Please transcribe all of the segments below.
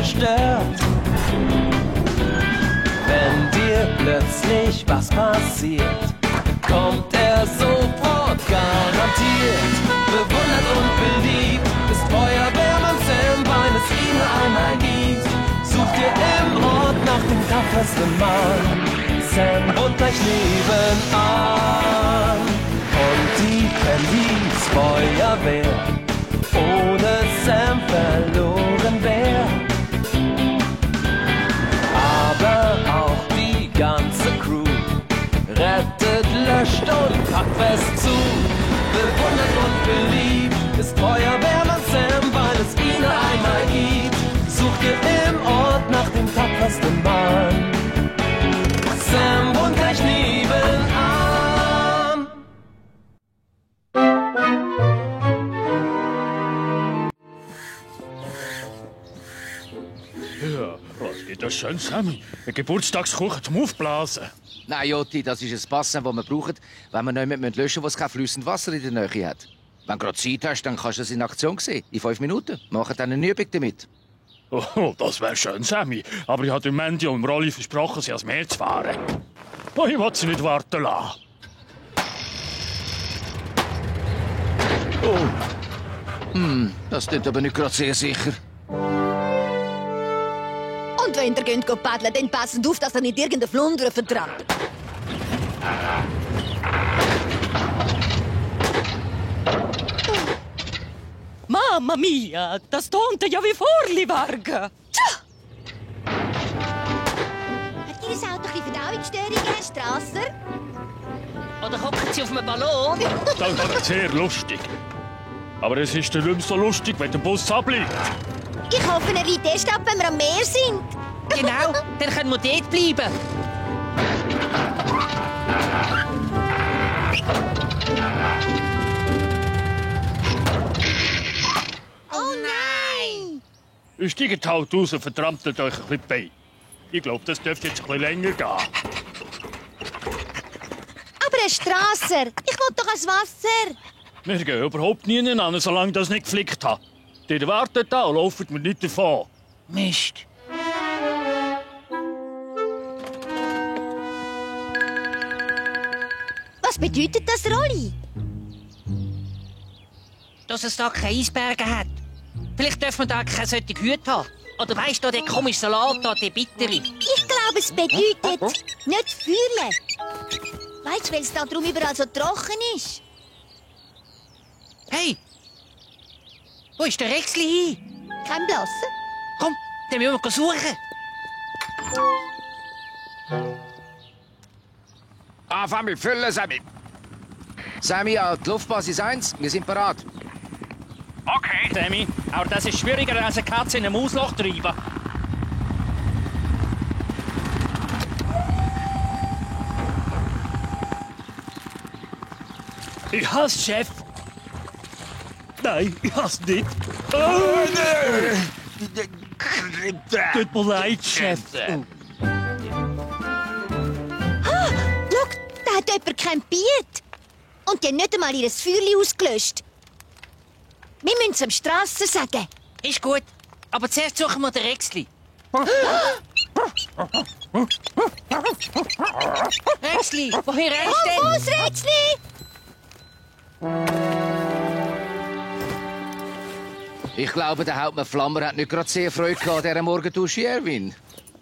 gestört. Wenn dir plötzlich was passiert, kommt er sofort garantiert. Bewundert und beliebt ist Feuerwehrmann Sam, weil es ihn einmal gibt. Sucht ihr im Ort nach dem tapfersten Mann. Sam wohnt gleich nebenan. Und die Handys Feuerwehr ohne Sam verloren wär. Aber auch die ganze Crew rettet, löscht und packt fest zu. Bewundert und beliebt ist Feuerwehrmann Sam, weil es ihn einmal gibt. Sucht ihr im Ort nach dem tapfersten Mann. Sam wohnt gleich nebenan. Ja, was geht das schön, Sammy? Ein Geburtstagskuchen zum Aufblasen. Nein, Joti, das ist ein Bassin, das wir brauchen, wenn wir nicht löschen müssen, was kein fließendes Wasser in der Nähe hat. Wenn du gerade Zeit hast, dann kannst du es in Aktion sehen. In 5 Minuten. Wir machen dann eine Übung damit. Oh, das wäre schön, Sammy. Aber ich habe dem Mandy und dem Rolli versprochen, sie ans Meer zu fahren. Oh, ich will sie nicht warten lassen. Oh. Das klingt aber nicht gerade sehr sicher. Und wenn ihr geht paddeln, dann passt auf, dass ihr nicht irgendeine Flunder vertraut. Mamma mia, das tonte ja wie Vorliwarge. Hat Ihr Auto ein bisschen Verdauungsstörungen, Herr Strasser? Oder hocken Sie auf einem Ballon? Das wäre sehr lustig. Aber es ist dann nicht mehr so lustig, wenn der Bus abliegt. Ich hoffe, er liegt erst ab, wenn wir am Meer sind. Genau, dann können wir dort bleiben. Oh nein! Steigt halt raus und vertrampelt euch ein bisschen die Beine. Ich glaube, das dürfte jetzt ein bisschen länger gehen. Aber Herr Strasser, ich will doch ans Wasser. Wir gehen überhaupt nie an, solange das nicht geflickt hat. Die warten da und laufen mir nicht davon. Mist. Was bedeutet das, Rolli? Dass es da keine Eisberge hat. Vielleicht dürfen wir da keine solche Hüte haben. Oder weisst du, der komische Salat da, der bittere? Ich glaube, es bedeutet nicht fühlen. Weißt du, weil es da drum überall so trocken ist? Hey! Wo ist der Rexli hin? Kein Blassen. Komm, den müssen wir suchen. Anfangen mit Füllen, Sammy. Sammy, an die Luftbasis 1, wir sind bereit. Okay. Sammy, aber das ist schwieriger als eine Katze in ein Mausloch treiben. Ich hasse Chef. Nein, ich hasse nicht. Oh, nein! Tut mir leid, Chef. Schau, da hat jemand campiert. Und die haben nicht einmal ihr Feuerchen ausgelöscht. Wir müssen es am Strasser sagen. Ist gut, aber zuerst suchen wir den Rexli. Rexli, woher rennst du denn? Oh, wo's, Rätsli? Ich glaube, der Hauptmann Flammer hat nicht gerade sehr Freude gehabt an dieser Morgendusche, Erwin.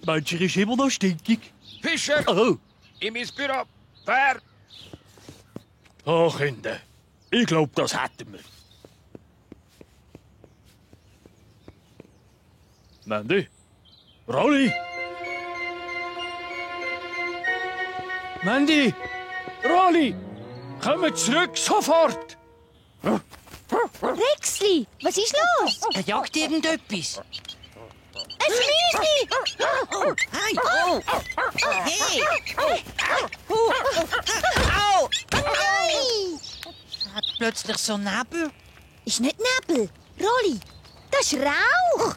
Meinst du, er ist immer noch stinkig? Fischer! Oh. In mein Büro! Fair! Oh, Kinder. Ich glaube, das hätten wir. Mandy? Rolli? Mandy? Rolli? Kommen zurück, sofort! Rexli, was ist los? Er jagt irgendetwas. Ein Müsli! Hey! Hey! Au! Ei! Hat plötzlich so Nebel. Ist nicht Nebel. Rolli, das ist Rauch.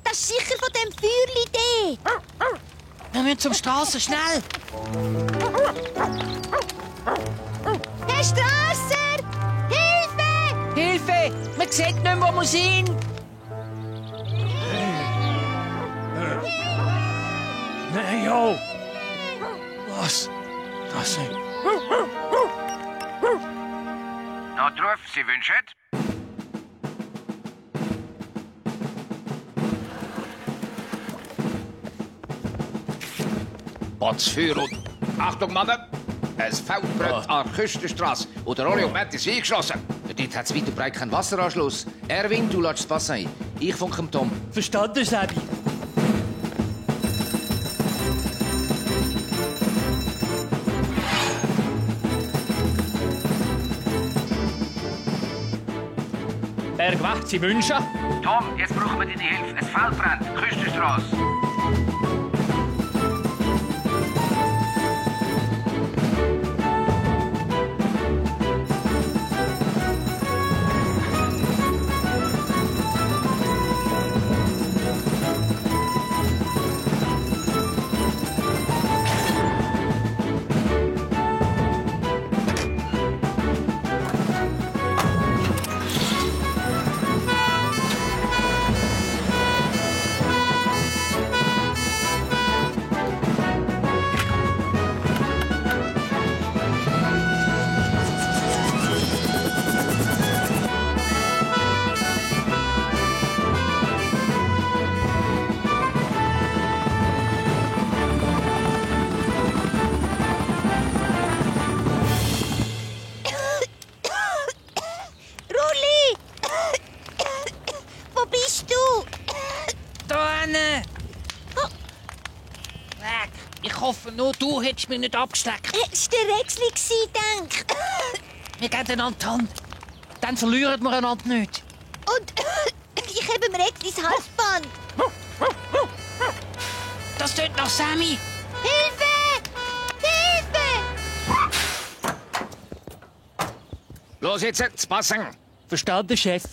Das ist sicher von dem Feuerli da. Wir müssen zum Strassen, schnell! Herr Strasser! Hilfe! Hilfe! Man sieht nicht mehr, wo wir sind! auch. Was? Das nicht. Notruf, Sie wünschen? Botsfeuer und... Achtung, Männer! Es Feldbrett an der Küstenstrasse und der Rolli und Matt ist eingeschlossen. Dort hat es weit und breit keinen Wasseranschluss. Erwin, du lässt das Wasser ein. Ich funke dem Tom. Verstanden, Sebi? Bergwacht, Sie wünschen? Tom, jetzt brauchen wir deine Hilfe. Es Feld brennt. Küstenstrasse. Ich hoffe nur, du hättest mich nicht abgesteckt. Es war der Rexli, denk. Wir geben einander die Hand. Dann verlieren wir einander nicht. Und ich habe dem Rexlis Halsband. Das tut nach Sammy. Hilfe! Hilfe! Los jetzt, passen! Verstanden, Chef?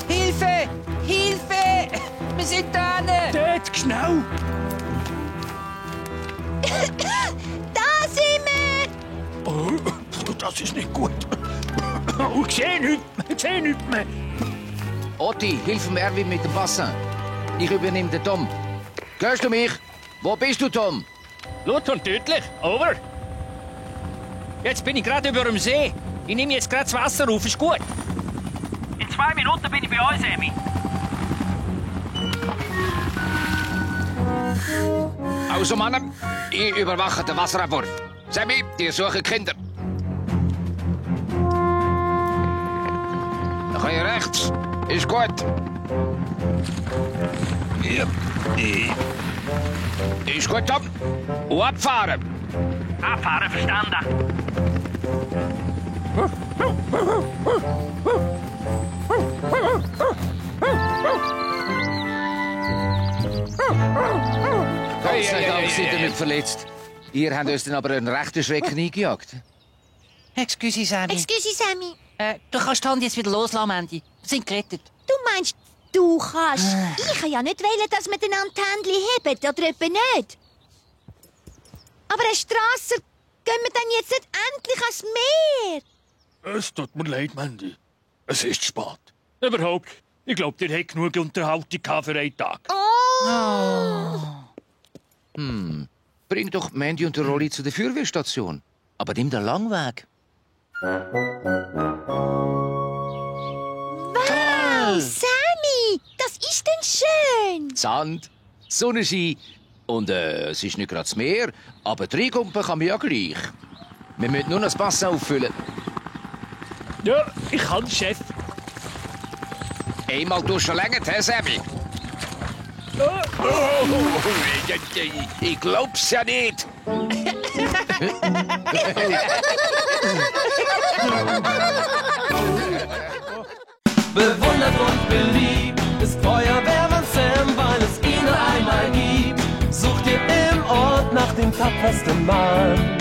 Hilfe! Hilfe! Wir sind da! Dort, genau! Da sind wir! Oh, das ist nicht gut. Oh, ich sehe nichts mehr. Otti, hilf dem Erwin mit dem Bassin. Ich übernehme den Tom. Hörst du mich? Wo bist du, Tom? Laut und deutlich. Over. Jetzt bin ich gerade über dem See. Ich nehme jetzt gerade das Wasser auf. Ist gut. In 2 Minuten bin ich bei euch, Sammy. Also, Männer, ich überwache den Wasserabwurf. Sammy, die suchen Kinder. Da kann ich rechts. Ist gut. Ja. Ist gut, Tom. Und abfahren. Abfahren, verstanden. Gott sei Dank seid ihr nicht verletzt. Ihr habt uns dann aber einen rechten Schrecken eingejagt. Excuse, Sammy. Excuse, Sammy. Du kannst die Hand jetzt wieder loslassen, Mandy. Wir sind gerettet. Du meinst, du kannst? Ich kann ja nicht wählen, dass wir den Antennli heben, oder etwa nicht. Aber Herr Strasser, gehen wir dann jetzt nicht endlich ans Meer? Es tut mir leid, Mandy. Es ist spät. Überhaupt, ich glaube, ihr habt genug Unterhaltung für einen Tag. Bring doch Mandy und den Rolli zu der Feuerwehrstation. Aber nimm den Langweg. Wow, Sammy, das ist denn schön. Sand, Sonnenschein und es ist nicht gerade das Meer, aber reinkumpen kann man ja gleich. Wir müssen nur noch das Bassin auffüllen. Ja, ich kann, Chef. Einmal duschen länger, hä, Sammy? Ich glaub's ja nicht. Bewundert und beliebt ist Feuerwehrmann Sam, weil es ihn einmal gibt. Sucht ihr im Ort nach dem tapfersten Mann.